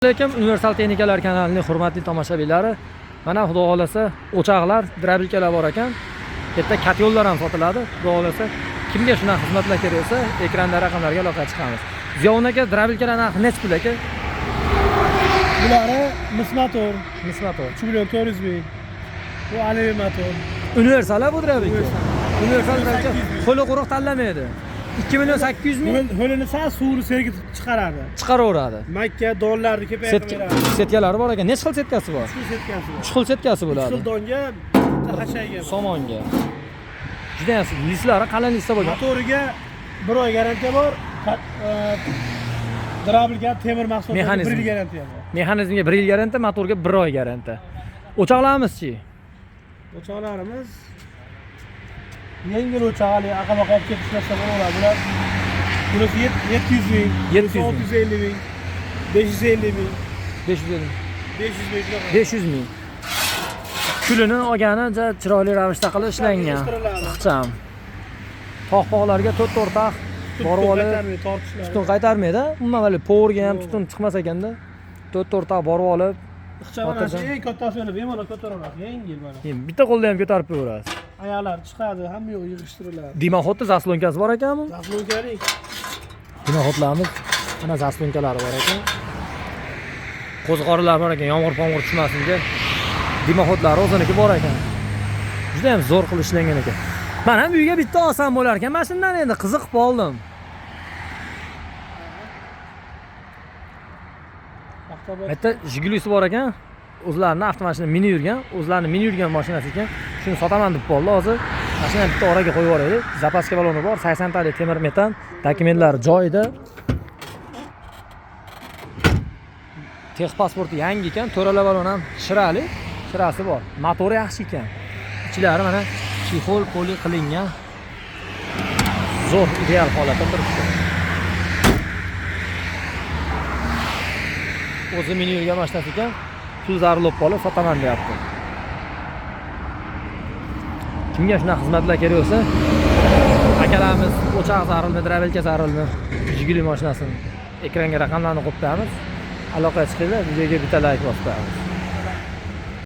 Alaykum, Universal Texnikalar kanalining hurmatli tomoshabinlari. Mana xudo xolasa o'choqlar, дробилка lar bor ekan. Bu yerda котёл lar ham sotiladi. Xudo xolasa kimga shunaqa xizmatlar kerak bo'lsa, ekranda raqamlarga aloqa chiqamiz. Ziyovun aka, дробилка lar narxi nechi pul aka? Bulari mis motor. Mis motor. 3 million 400 ming. Bu alyumin motor. Universal bu дробилка. Universal. Universal дробилка ho'li quruq tanlamaydi. 2 million 800 ming. Ho'lini sal suvini sergitib chiqaradi. Chiqaraveradi. Makka donlarni ko'paytirib beradi. Сетка lari bor ekan. Necha xil сетка si bor? 3 xil сетка si bor. 3 xil сетка si 3 bo'ladi. xil donga, bitta xashakga. Somonga. Juda ham listlari qalin listda bo'lgan. Motoriga 1 oy garantiya bor. Дробилка temir mahsulotlariga Mexanizm. 1 yil garantiya bor. Mexanizmga 1 yil garantiya, motorga 1 oy garantiya. O'choqlarimiz-chi? O'choqlarimiz yengil o'choq, haligi aqaba olib ketib ishlasa bo'laveradi. Bular bunisi 700 ming, 700 ming. 650 ming, 550 ming, 550. 500 ming shunaqa. 500 ming. Kulini olgani juda chiroyli ravishda qilib ishlangan. Yig'ishtiriladi. Ixcham. Tog'-pog'larga to'rt o'rtaq borib olib Qaytarmaydi, tortishlar. Tutun qaytarmaydi. Umuman hali повар ga ham tutun chiqmas ekanda. To'rt o'rtaq borib olib, Ixcham mana shu eng kattasi mana bemalol ko'tara olasiz, yengil mana. Endi bitta qo'lda ham ko'tarib qo'yaverasiz. Oyoqlari chiqadi, hamma yo'q yig'ishtiriladi. Дымоход ni заслонка si bor ekanmi? Заслонка lik. Дымоход larimiz mana заслонка lari bor ekan. Qo'zg'orlar bor ekan, yomg'ir pomg'ir tushmasin deb. Дымоход lari o'ziniki bor ekan. Juda ham zo'r qilib ishlangan ekan. Men ham uyga bitta olsam bo'lar ekan. Mana shundan endi qiziqib qoldim. Paxta Bitta Jigulisi bor ekan. O'zlarini avtomashina minib yurgan, o'zlarini minib yurgan mashinasi ekan. Shuni sotaman deb qoldi hozir. Mashinani bitta oraga qo'yib yuboraylik. Запаска baloni bor, 80 talik temir metan, dokumentlari joyida. Тех pasporti yangi ekan, to'rala balon ham shirali, shirasi bor. Motori yaxshi ekan. Ichlari mana чехол poli qilingan. Zo'r, ideal holatda turibdi. O'zi minib yurgan mashinasi ekan, pul zarur bo'lib qolib sotaman deyapti. Kimga shunaqa xizmatlar kerak bo'lsa, akalarimiz o'choq zarurmi, дробилка zarurmi, Jiguli mashinasini ekranga raqamlarni qo'yib qo'yamiz. Aloqaga chiqinglar, videoga bitta like bosib qo'yamiz.